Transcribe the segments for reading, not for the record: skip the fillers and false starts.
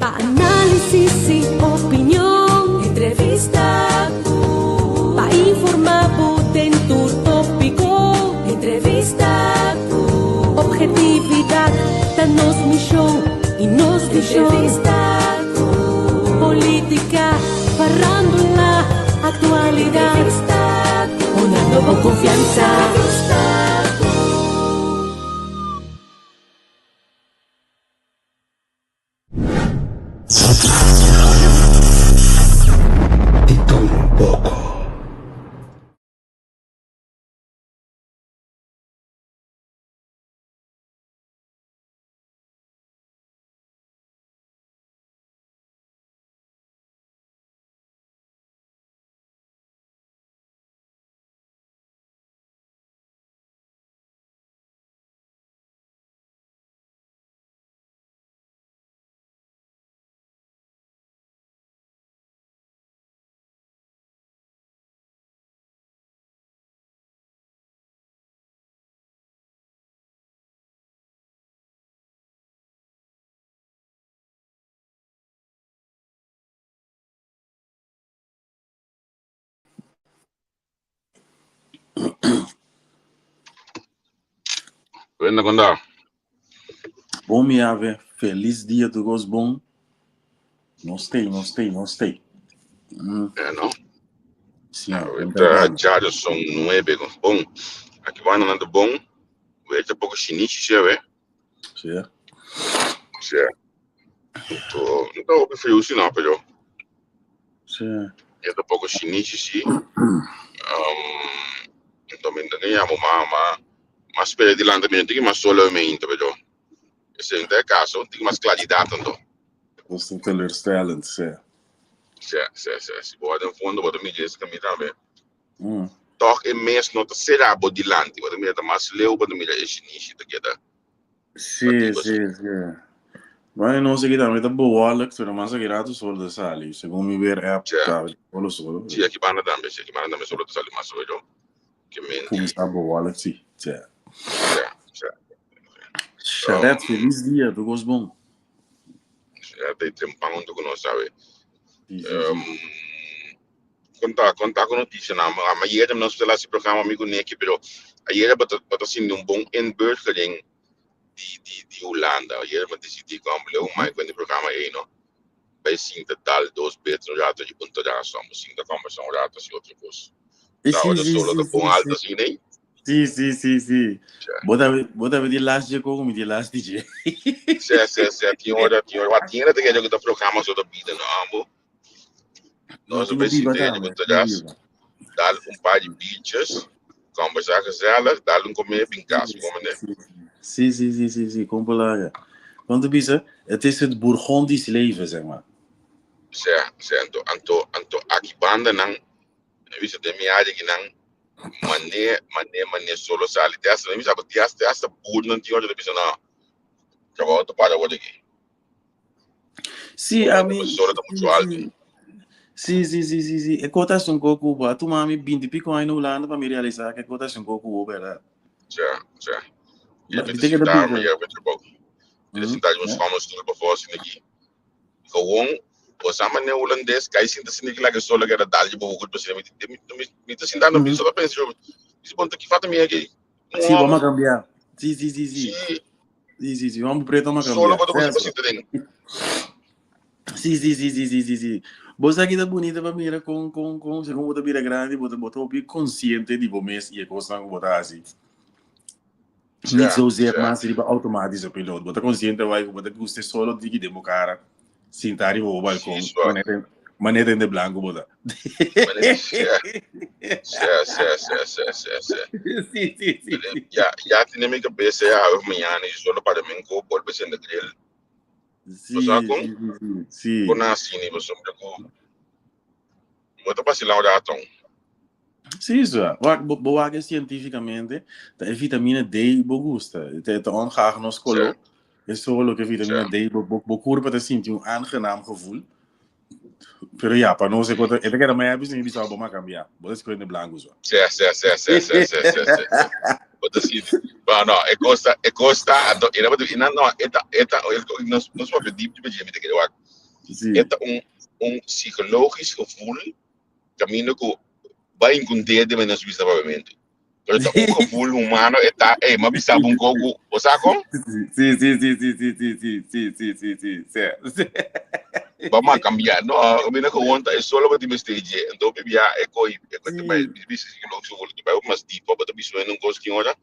Pa análisis i opinion. Entrevista ku. Pa informá bo den tur tópiko. Entrevista ku. Objetividat ta nos mishon i nos vishon. Entrevista ku. Polítika, farándula, aktualidat. Entrevista ku. Honrando bo konfiansa. Entrevista ku. Di tur un poko. Wenda konda. Bon mi ave, felis dia tur kos bon. Nos tei, nos tei, nos tei. Eh, no. Sí, Ahorita ya son nueve. Bon. Aki van aan de bon. Weet je poko shinichi siya we. Sí. Sí. To, no ta hopi friu si no, pero Sí. e ta poko shinichi si. Anto mi ta llamo ma ma ma spera dilante mi no tin mas solo mi inta pero ese no ta e caso, tin mas claridad anto. Dat is teleurstellend, sí. Sí, sí, sí. Si bo den fondo bo ta mira ese camino tambe. Toch e mes no ta será bo dilanti, bo ta mira ta mas leu, bo ta mira e shinishi ta keda. Sí, sí, sí. Bueno, no sé qué también está bewolkt, pero mas aki rato sol ta sali. Segun mi weer app, ta solo solo. Sí, aki banda tambe, sí, aki banda tambe solo ta sali mas sowieso. Ke menti. Kuminsá bewolkt, sí. Sí. Sí, sí. Sharet, feliz dia, tur kos bon. Sharet ta trempan huntu ku nos, sabe. Sí, sí, sí. Konta, konta ku notisianan. Ayer nos ta hasi programa mi ku Nicky, pero ayer bo ta bo ta sinti un bon inburgering di di di Hulanda. Ayer mi a disidí ku amo leu mai ku e programa ei no. Bai sinta dal dos bets un rato riba un terasa, amo sinta kòmbersá un rato hasi otro kos. Sí, Sa ora sí, solo sí, ta bon sí, alto sí. asina ei. Sí, sí, sí, sí. Sí. Bo ta bo ta di last dje koko mi di last dje. Sí, sí, sí. Tin ora, tin ora. Wa tin ora ta kere ku ta programa so ta bida no amo. No Nos tin a biba sinta tambe, riba tin terras, biba. dal un par di biertjes, conversar gezellig, dal un comer bin cas, como ne? Sí, sí, sí, sí, sí, kom palaga. Want te bisa, het is het Bourgondisch leven, zeg maar. Sí, sí, anto, anto, anto aki banda nan, bisa den mi área aki nan, mané, mané, mané solo sali. Te hasta, mi sabe, te hasta, te hasta boer nan tin ora ta bisa no, trabou ta para awor aki. Sí, a mi. Solo ta mucho alto. Sí, sí, sí, sí, sí. E kota es un koku, bo. A tu mami 20 pico aña na Hulanda pa mi realisá ke kota es un koku, berdad. Sí, sí. Je Ma, bent di ke ta sinta, bisa? je bent er ook. Je sinta un schommelstoel bijvoorbeeld in die. Gewoon, o sa man holandês, kai sinta sinta que lá que solo que era dalje bo goed precies. Mi mi mi te sinta no mi solo pensa, mi bom que fata mi aqui. Sí, vamos a cambiar. Sí, sí, sí, sí. Sí. Sí, sí, sí, vamos preto, vamos a Solo cambiar. cuando você César. sinta den. Sí, sí, sí, sí, sí, sí, sí. Bo sa ki ta bunita pa mira kon, kon, kon, segun bo ta bira grandi, bo ta, bo ta hopi konsiente di bo mes i e kosnan ku bo ta hasi. Niet zozeer mas riba outomatische piloot. Bo ta konsiente wai ku bo ta gusta e solo diki den bo kara, sinta riba bo balkon, Sí, swa. manera, manera hende blanku bo ta. Manera, sí, sí, sí, sí, sí, sí, sí. Sí, sí, sí, sí. Ya, ya tiene mi cabeza ya awe mañana y solo para mí ko bolbe sende grill. Sí, Bo sa kon? sí, sí, sí, sí. Kon así ni bo sombre ku bo ta vacilá un rato. Sí, so. Wak, bo, bo wak científicamente, ta e vitamina D bo gusta. Te, te ongeacht nos color. Sí. E solo que vitamina Sí. D, bo, bo, bo curpa te sinti un aangenaam gevoel. Pero ja, pa nos e kota, e ta keda maya bisa mi bisa bo ma cambia. Bo ta escoge blanco so. Sí, sí, sí, sí, sí, sí, sí, sí. Bo ta sinti. Bueno, no, e costa, e costa, anto, era, no, no, eta, eta, nos, nos papia diep, diep, mi te kere wak. Sí. E ta un un psychologisch gevoel caminda cu bai un dede men nos bisa papiamento. Pero ta un gevoel humano e ta, ey, m'a bisa bo un koku, bo sa kon? Sí, sí, sí, sí, sí, sí, sí, sí, sí, sí, sí, sí, sí. Vamos a cambiar. No, caminda gewoon ta e solo bo tin mester dje. Anto bibia e koi, e koi ta bai, bisa psychologisch gevoel, ta bai mas diep, bo ta bisa un kos ki ora,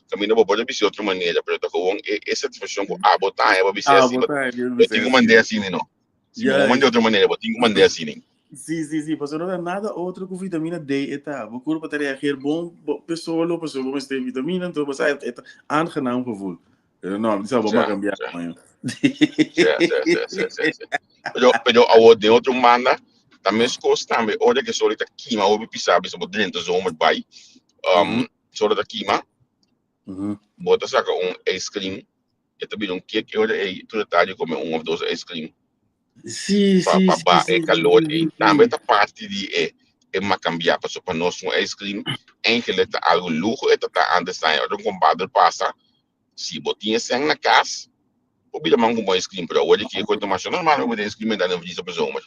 caminda bo por ta bisa otro manera, pero ta gewoon e, e satisfaccion ku abo ta haña, bo bisa Ah, así, bo bo, ta haña, bo bo bisa tin ku así. mand'é asina, no. Si bo manda di otro manera, bo tin ku mand'é asina. Sí, sí, sí, pasobra no ta nada otro ku vitamina D e ta. Bo kurpa ta reageer bon, bo pe solo, pasobra bo mester vitamina, anto bo sa e ta aangenaam gevoel. Pero no, mi sa bo a kambia man. Sí, sí, sí, sí, sí, sí. Pero, pero awor den otro banda, ta meskos tambe ora ku e solo ta kima hopi pisá, bisa bo drenta zomer bai, solo ta kima, bo ta saka un ice cream, e ta bira un kick e ora ei tur e tardi come un of dos ice cream. Sí, Pa, sí, pa sí, ba sí, e sí, calor sí, ei. sí, Tambe sí. ta parti di e e macambia, paso pa nos un ice cream eigenlijk ta algo lujo e ta ta antes ta ora un compadre pasa, si bo tin e sen na cas, bo bira man cu ice cream, pero awor di ki e cosa ta masha normal, bo tin ice cream en dan vriezer pa zomer.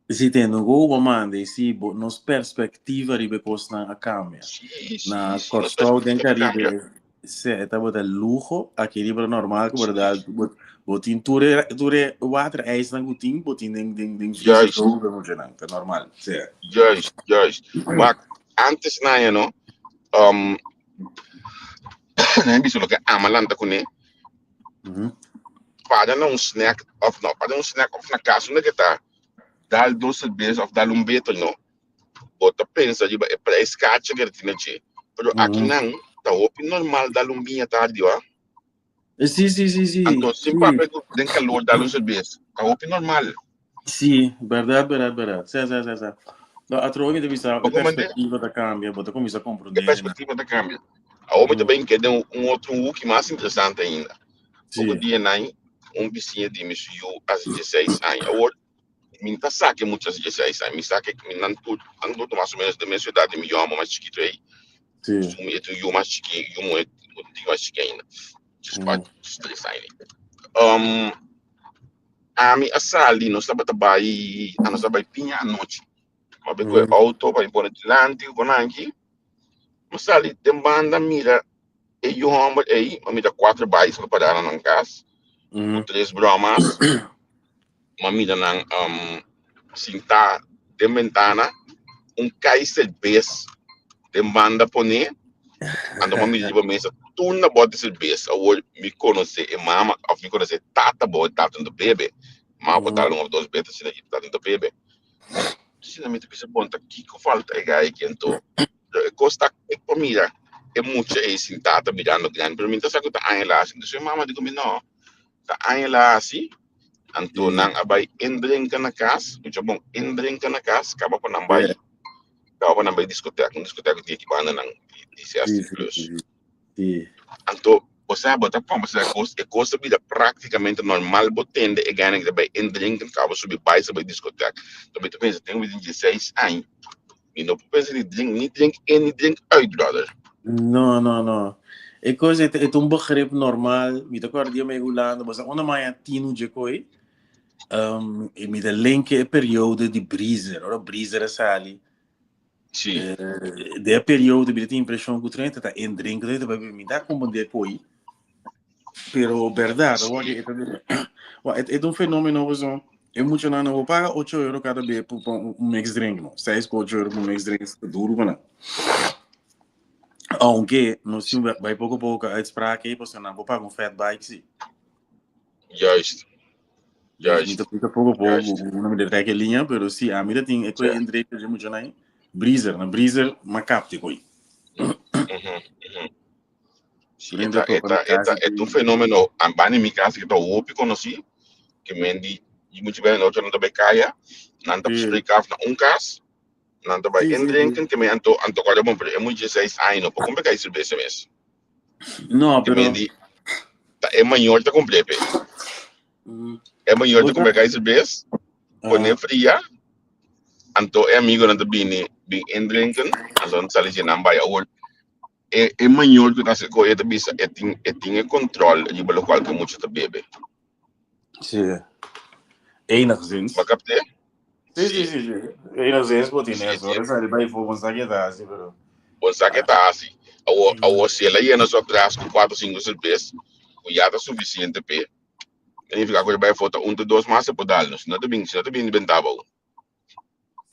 Si te no go bo manda y si bo nos perspectiva riba e cosnan a cambia. Sí, sí, Na sí, nos Kòrsou den perspectiva ta cambia. Caribe se e tabata luho, aki riba normal ku Sí. berdad bo bo tin tur e tur e water ijsnan ku tin bo tin den den den vriezer Juist, doos muchanan, ta normal. Sí. juist, juist. Wak, antes na ya no, nan bisa loke ama lanta kuné, para na un snack of no, para un snack of na cas unda ke ta dal dos cerveza of dal un beter no, bo ta pensa riba e prijs kacha ke tin dje. Pero aki nan ta hopi normal dal un biña tardi wa. Sí, sí, sí, sí. Anto sin papia ku den calor dal un cerveza, ta hopi normal. Sí, verdad, verdad, verdad. Sí, sí, sí, sí. No, atrobe mi ta bisa, Bo e comprende? perspectiva ta cambia, bo ta cuminsa E comprende. perspectiva ta cambia. Awor mi ta bin keda un otro hoeki mas interesante ainda. Poko dia nan, un bisiña di mi su yu hasi dieseis aña. Awor, mi no ta sa ke mucha hasi dieseis aña. Mi sa ke nan tur, nan tur ta mas o menos den mes edad di mi yòmber mas chikitu ei. Su mi e tin un yu mas chiki, yu muhé un tiki mas chiki ainda. Djes kuater, djes tres aña. Ami a sali, nos tabata bai, nos a bai piña anochi. Mi a bai ku e outo pa mi pone dilanti ku nan aki. Mi sali den banda mira e yu hòmber ei, mi mira kuater baisikl pará na nan kas, ku tres bròmas. Mi a mira nan sintá den bentana, un kai serbes den banda poné, anto mi a mira riba mesa tur na bòt di serbes. Awor mi konosé e mama òf mi konosé e tata bo, e tata no ta bebe, mama por dal un òf dos bes asina, e tata no ta bebe. Asina mi ta bisa, bon, ta kiko falta e gai aki anto? E kos ta ek pa mira e mucha ei sintá ta mirando grandi, pero mi ta sa ku ta aña el a hasi. Entonces mi mama di ku mi, no, ta aña el a hasi, anto nan a bai indrinka na kas, mucha bon, indrinka na kas, kaba pa nan bai, kaba pa nan bai diskoteka, un diskoteka ku tin aki banda nan di 16 plus. Anto, bo sa, bo ta kombersa e kos, e kos ta bira praktikamente normal, bo tende e gana ki ta bai indrinken, kaba subi bai sa bai diskotek. Anto mi ta pensa, ten ku tin 16 aña, mi no por pensa ni drink, ni drink in, ni drink uit, brother. No, no, no. E kos e ta un begrip normal. Mi ta kòrda dia mi a Hulanda, bo sa unda maña tinu dje koi, e mi ta lenke e periodo di breezer, ora breezer a sali, Sí. De e periodo mi tin impreshon ku trenta ta indrinken, trenta ta mi ta komprendé koi. Pero berdad, awor e ta e ta un fenomeno pasobra e muchanan no por paga ocho euro kada be pa un mixed drink no. Seis ku ocho euro pa un mixed drink ta duru pa nan. Aunke nos tin bai poko poko uitspraak ei pasobra nan por paga un fat bike si. Juist. Juist. Mi ta pika poko poko, no mi ta trek e liña, pero si ami ta tin e koi indrek dje muchanan ei, breezer, na breezer m'a kapte koi. Sí, e ta, e ta, e ta, e ta un fenomeno, banda di mi casa que ta hopi conocí, que men di, di mucho bene noche nan ta bai kaya, nan ta spreek af na un cas, nan ta bai indrinken, que men anto, anto kòrda bon, pero e mucha 16 aña no por kumpra kai cerveza mes. No, Que men pero di, ta e mayor ta kumpra pe. E mayor ta kumpra kai cerveza, pone fria, anto e amigonan ta bini, bin indrinken, anto nan ta sali dje nan bai. Awor, E e mayor ku ta hasi koe ta bisa e tin e tin e control riba lokual ku e mucha ta bebe. Sí. Enigszins. Bo kapt'é? Sí, sí, Sí. sí, sí. Enigszins bo tin Sí, eso. sí. Ora sali bai fo, bon sa ke ta hasi, pero. Bon sa ke ta hasi. Awor, awor si el a yena su atras ku kuater o sinku serbes, ku ya ta sufisiente p'e, ta nifiká ku el bai afó ta un te dos mas e por dal nos. Si no ta bin, si no ta bin di bentá abou.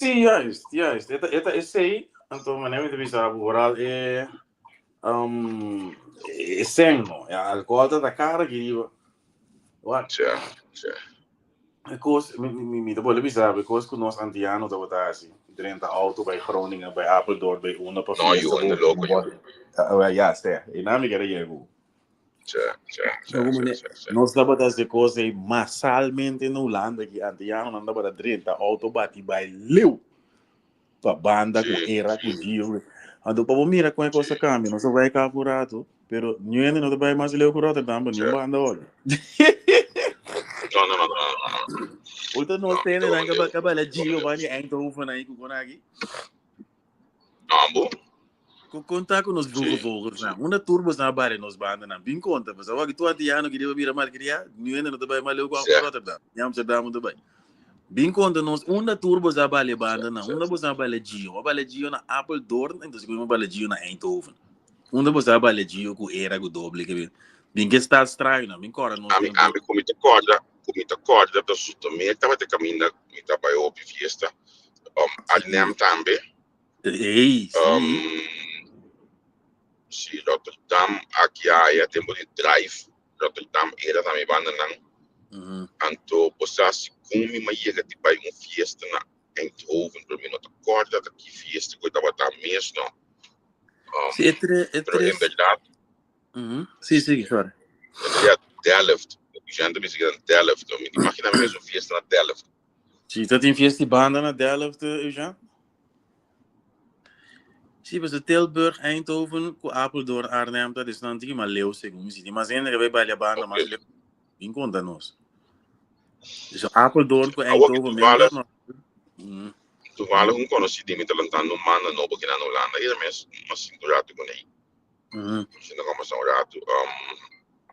Sí, juist, juist. E ta, e ta esei, anto manera mi ta bisa bo, vooral e, um, e sèn no. E alkohòl ta ta karo aki riba. Wak. Sè, sè. E kos, mi, mi, mi ta bolbe bisa bo, e kos ku nos antiano tabata hasi, drenta auto bai Groningen, bai Apeldoorn, bai unda pa No, fiesta yu, anda bo, loko, bo yu. bo, ya, sè. E nan mi kere yega ku. Nos tabata hasi kos ei masalmente na Hulanda aki. Antianonan tabata drenta auto bati bai leu pa banda ku era ku gio. Anto pa bo mira kon e kos a kambia. Nos a bai kap un ratu, pero niun hende no ta bai mas leu ku Rotterdam pa niun banda ora. No, no, no, no, no. Ota nos tende nan ka bala gio banda di Eindhoven ahí ku kon aki. No, bo. Ku konta ku nos vroege vogels nan. Unda tur bos nan a bari nos banda nan. Bin konta. Pasobra awor ki tur antiano ki debe bira malkriá, niun hende no ta bai mas leu ku Rotterdam. Ni Amsterdam no ta bai. Bin konta nos unda tur bos a bali e banda nan. Unda bos a bali Gio. A bali Gio na Apeldoorn, entonces ku a bali Gio na Eindhoven. Unda bos a bali Gio ku era ku doble ke bin. Bin ke stadstrui nan. Bin kòrda nos Ami, tempu. ami ku mi ta kòrda, ku mi ta kòrda ta Zoetermeer tabata kaminda mi ta bai hopi fiesta. Arnhem tambe. Ey, sí. Sí, Rotterdam, aki aya, tempo di drive, Rotterdam era tambe banda nan. Anto, bo sa, segun mi ma yega di bai un fiesta na Eindhoven, pero mi no ta corda ta ki fiesta cu e tabata mes, no. Sí, e tre, e Pero en tres. berdad, Sí, sí, sorry. En realidad, Delft, gente bisa que Delft, no? Mi imagina mi mes un fiesta na Delft. Sí, ta tin fiesta di banda na Delft, Eugène? Sí, pues Tilburg, Eindhoven, ku Apeldoorn, Arnhem ta desnan tiki mas leu segun mi. Si tin mas hende ke bai balia banda mas leu, bin konta nos. So Apeldoorn ku Awor Eindhoven toevallig, no. Toevallig un konosí di mi ta lantando un banda nobo aki na Hulanda. I mes mas sinti un ratu kuné. Sinti kombersa un ratu.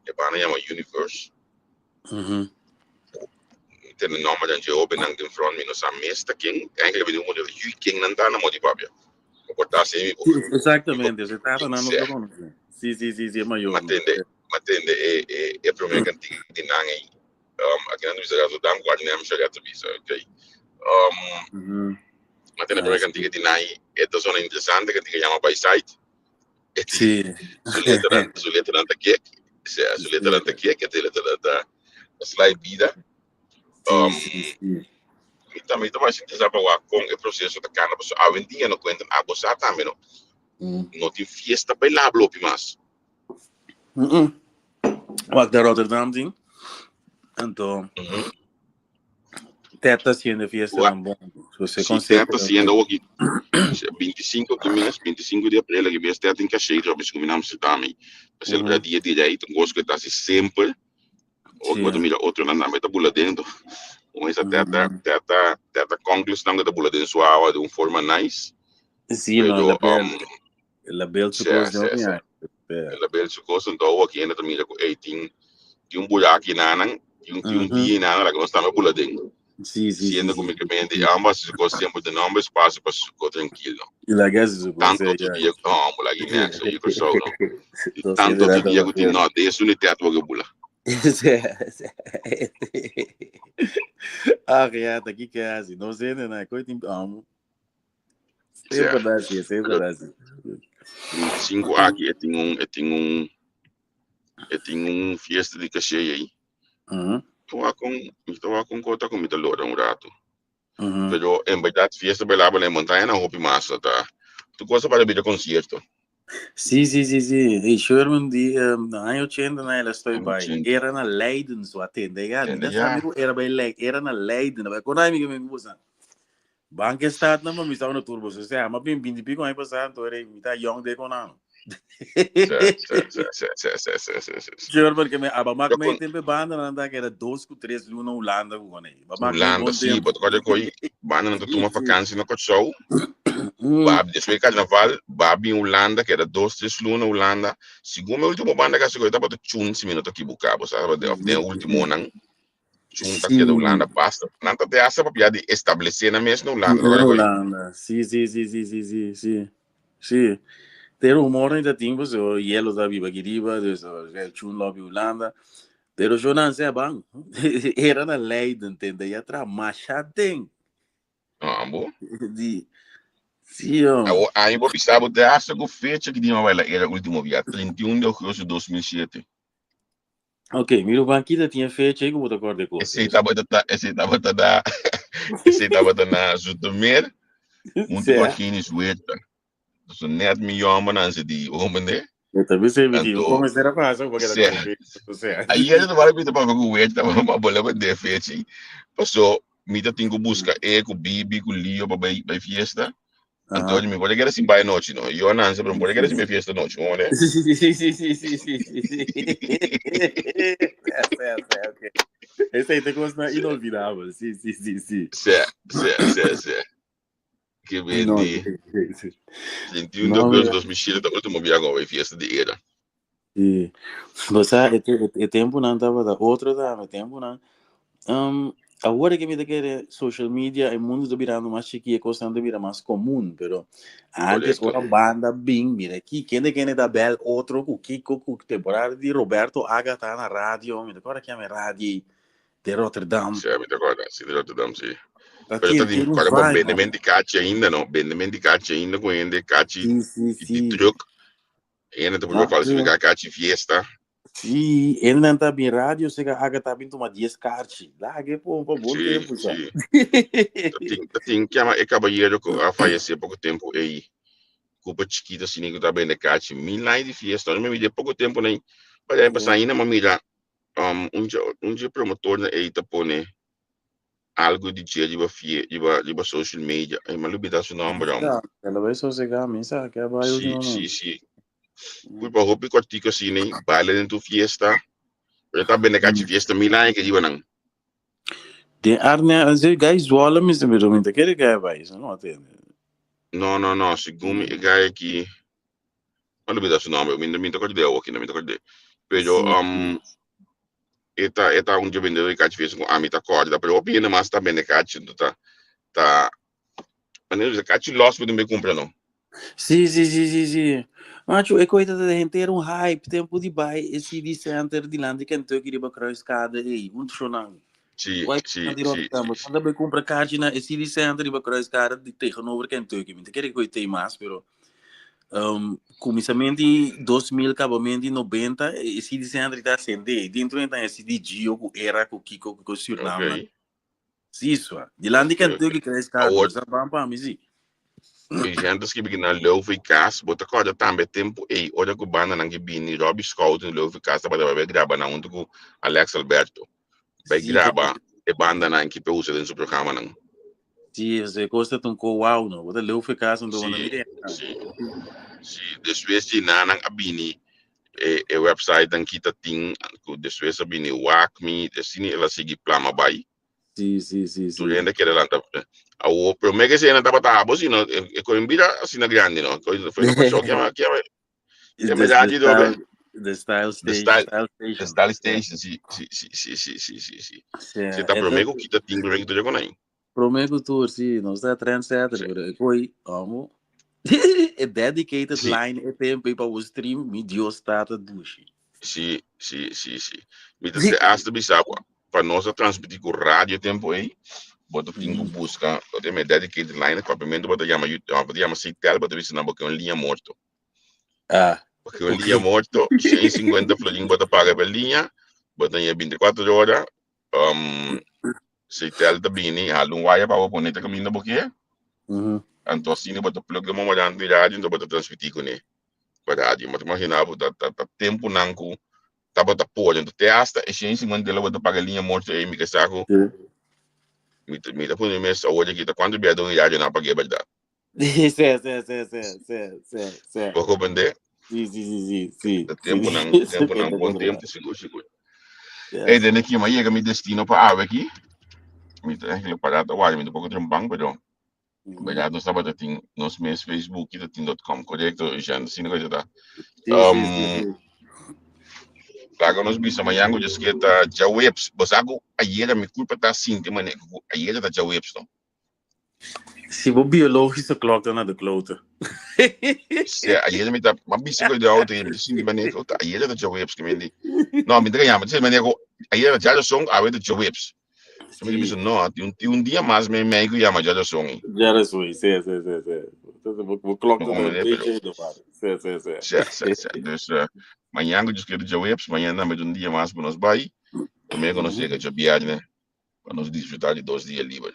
E banda yama Universe. Mi tene nomber den dje hobennan den front mi no sa mes ta ken. Eigenlijk mi di un yu ken nan ta na modi papia. Mi por ta así mi por. Exactamente, se trata nan nos lo conoce. Sí, sí, sí, sí, e mayor. Ma tende, ma tende e e e prome cantica di nan ei. Aki nan ta bisa Rotterdam ku Arnhem shari ta bisa, okay. Ma tende e prome cantica di nan ei, e ta zona interesante, cantica yama By Side. Sí. Su letra, su letra ta gek. Su letra ta gek, e letra ta slide bida. Sí, sí, sí. Mi tambe ta mas interesá pa wak kon e proseso ta kana, pasobra awendia no kuenta abo sa tambe no. No tin fiesta bailabel hopi mas. Wak ta Rotterdam tin. Anto Ted ta haciendo fiesta Wak nan bon. So se si consejo Ted ta haciendo aki 25 di mes, 25 di april aki mes Ted tin caché trobe si ku mi na Amsterdam ei. Pa celebra dia di rei, ta un kos ku e ta hasi semper. Ora ku bo ta mira otronan tambe ta bula dentro. Como esa teta, teta, teta conclus nan ku ta bula den su awa di un forma nice. Sí, no, Pero, la bel, la bel su sí, kos sí, no, sí. ja. Ja. La bel su kos, entonces awa aki ta mira ku ey tin, tin un buraki nanan, tin, tin un dia nanan la ku nos tambe bula den. Sí, sí, Siendo sí, ku mi sí. ke mente ambas su kos siempre den nombre espacio pa su kos tranquilo. Y la gas su kos, Tanto ja, otro ja. dia, oh, bula aki next, so you so, no. Entonces, Tanto otro dia ku tin sí. no, de su ni tet bo ke bula. Sí, sí. Ah, ja, ta ki ke hasi. No sé, na, koi tin amo. Semper da así, semper da así. 25 aki e tin un, e tin un, e tin un fiesta di caché ei. Toa con, mi toa con cota con mi ta lora un rato. Pero en verdad fiesta bailable en montaña na hopi mas ta. Tu cosa para bida concierto. Sí, sí, sí, sí. E Sherman di na aña 80 na ela estoy bai. 80. Era na Leiden so atende. Ja, Atende, mi ja. amigo era bij Leiden, era na Leiden. Bai kon ami que me gusta. Banke staat na ma mi sa na turbo. So sea, ma bin 20 pico aña pasado, to era mi ta young de kon ano. Sí, sí, sí, sí, sí, sí, sí, sí, sí, sí. Sherman que me aba mak Yo me kon tempe banda na da que era 2 ku 3 luna Holanda ku kon aí. Ba mak me Holanda, bon sí, tempo. bo ta koi banda nan ta tuma Sí, sí. vakantie na Kòrsou. Ba después carnaval, ba bin Holanda, keda 2, 3 luna Holanda. Segun mi último banda kasi koi tabata Chun, si mi no ta ekibuká, bo sa, of den último nan. Chun ta keda Hulanda basta. Nan ta te hasta papia di establece nan mes na Hulanda. Na Hulanda. Si, si, si, si, si, si, si. Si. Te rumor ni ta tin paso Yelo ta biba aki riba, dus Chun lo bi Hulanda. Pero yo nan se ban. Era na Leiden tende ya tra masha den. Ambo. Di. Si, oh. Awo, aña bo bisa bo te hasta ku fecha ki di ma baila era último bia, 31 de agosto 2007. Ok, mi ruman kita tin e fecha ei ku bo ta kòrda e kos. Esei tabata ta, esei tabata na, esei tabata na Zoetermeer, huntu ku Argenis Huerta. Dus net mi yòmbernan se di, bo comprende? E ta bisa mi di, Anto, kon mester a pasa ku bo keda se, ku fecha, o sea. ayer ta tabata pita papia ku Huerta, ma bo la bende fecha ei. Paso, mi ta tin ku buska e ku Bibi ku Leo pa bai bai fiesta. Anto mi por a keda sin bai anochi no. Yo a Nancy pero mi por a keda sin bai fiesta anochi, bo mane? Sí, sí, sí, sí, sí, sí, sí, sí, sí. Sí, sí, ok. Esei ta kosnan inolvidabel. Sí, sí, sí, sí. Sí, sí, sí, sí. Ke No, bende sí, sí. 31 de No, agosto mira. 2007 ta último biaha ku a bai fiesta di era. Sí. Bo sa, e, te- e, e tempunan tabata otro tambe, e tempunan. Um, awor ke mi ta kere social media, e mundo ta birando mas chikí, e kosnan ta bira mas komun, pero antes Korekto. ora banda bin, mira aki, kende kende ta bel otro ku kiko ku temporada di Roberto Agatha na radio, mi ta kòrda kiami radio ei de Rotterdam. Sí, mi ta kòrda, sí, di Rotterdam, sí. Ta Pero ta tin, di, tin un kòrda bo vibe, bende man. menti kachi ainda, no? Bende menti kachi ainda ku hende kachi Sí, sí, di, di sí. truck. Hende ta proba Ah, falsifiká kachi fiesta. Sí, hendenan ta bin radio seka aga ta bin tuma dies karchi. Laga e pompa bon Sí, tempu sa. sí. Ta tin, ta tin kiama e kabayero ku a fayesé poko tempu ei. Kupa chikito asina ku ta bende kachi. Mil aña di fiesta. No mi mira poko tempu nei. Pero aña pasá ainda mi a mira um, un dje, un dje promotornan ei ta pone algo di dje riba fie, riba, riba social media. Ai, mi a lubida su nomber, hombre. Ja, el a bai sosegá, mi sa ke a bai Sí, últimamente. sí, sí. Culpa hopi cortico asina, eh, baile den tu fiesta. Pero ta bende cachi fiesta mil aña que riba nan. Den Arnhem, en se guy Zwolle mi se pero mi ta kere guy bai, so no atende. No, no, no, segun mi e guy aki, mi a lubida su nomber, mi mi ta acordé awo aki, mi ta acordé. Pero e ta e ta un dje bendedor di cachi fiesta cu ami ta acorda, pero hopi hende mas ta bende cachi, enton ta ta manera bisa cachi los bo tin bay cumpra no. Sí, sí, sí, sí, sí. Macho, e koita ta henter un hype, tempo di bai e CD Center dilanti Kentucky riba Kruiskade ei, un shonan. Sí, Wai sí, di sí, Rotterdam, sí, sí. anda bai kumpra kaartje na e CD Center riba Kruiskade di tegenover Kentucky. Mi ta kere ku e tei mas, pero um, kuminsament di 2000, kabament di 90, e CD Center ta asende. Dentro entan e CD Gio ku Era ku Kiko ku Suriname. Okay. Sí, swa. Dilanti Ok, ok. Kentucky Kruiskade, Awor, sa ban pa mi, sí. e gente skibi ki na Leuve Kas, bo ta kòrda tambe tempu ei ora ku bandanan ki bini Robbie Schouten Leuve Kas tabata bai bai graba nan huntu ku Alex Alberto. Bai Sí, graba e bandanan ki pe usa den su programanan. Sí, e kos ta un ko wow, no. Bo ta Leuve Kas anto bo no Sí, mira. sí, sí. Despues di nan a bini e, e website nan ki ta tin ku despues a bini Wacmi, asina el a sigui plama bai. Sí, sí, sí, Tur sí. hende kere lanta. Awo, promé ke esei tabata abo, sino e, e kon bira asina grandi, no? Kon foi no pasó ke ke The, ke me the radio dobe. style, the style The station, style, style the station. style Yeah. station, sí, sí, sí, sí, sí, sí, sí, sí. Sí, Se ta e promé ta ku kita tin promé ku tur kon aí. promé ku tur, sí, nos ta trendsetter, Sí, pero e koi, amo. E dedicated sí, line e tempo pa bo stream, mi Dios tata dushi. sí, sí, sí, sí. Mi ta te hasta bisa pa nos a transmití ku radio tempo ei, bo ta tin ku buska, bo ta dedicated line, papiamento bo ta yama, bo ta yama Ctel, bo ta bisa nan bo ke un liña morto. Ah, Porque un ok. liña morto, 150 florin bo ta paga per liña, bo ta 24 ora, um, Ctel ta bini, hala un waya pa bo pone te kaminda bo ke, anto asina bo ta plug den momadante di radio, anto bo ta transmití kuné pa radio. Bo ta imaginá bo ta ta ta tempunan ku tabata por, anto te hasta e 150 dela bo ta paga liña morto ei, mi ke sa ku mi ta mi ta pone mes awor aki ta kuantu bia don radio nan a pag'é bèrdat. Sí, sí, sí, sí, sí, sí, sí. Bo comprende? Sí, sí, sí, sí, sí. Ta tempunan, Sí, tempunan, sí, bon sí. tempu, sigur, sigur. Yes. Hey, dende ki ma yega mi destino pa awe aki. Mi ta eigenlijk pará ta wari, mi ta poko trempan, pero verdad nos tabata tin nos mes Facebook kita tin dot com, correcto, Jean? Asina cosa ta. Sí, sí, sí, sí. Laga nos bisa mañan ku dje ta djaweps. Bo sa ku ayera mi kulpa ta sinti manera ku ayera ta djaweps no. Si bo biologische klok ta na de klote. Si, ayera mi ta, m'a bisa ku de auto, mi ta sinti manera ku ayera ta djaweps ke mi di. No, mi ta yama, mi ta sinti manera ku ayera ta djaduson, awe ta djaweps. So mi ta bisa no, tin un dia mas mi mei ku yama djaduson ei. Djaduson, si, si, si, si. Bo klok ta un beetje de war. Si, si, si. Si, si, si. Dus, mañan ku dje ta djaweps, mañan tambe ta un dia mas pa nos bai. Prome ku nos yega djabièrnè, pa nos disfrutá di dos dia liber.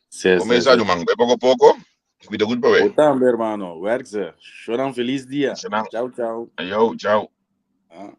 Sí, sí, Comienza, sí. ruman. Bai poco poco. Cuida goed pa Bo we. tambe, hermano. Werk ze. Shonan, feliz dia. Shonan. Ciao, ciao. Ayo, ciao. Ah.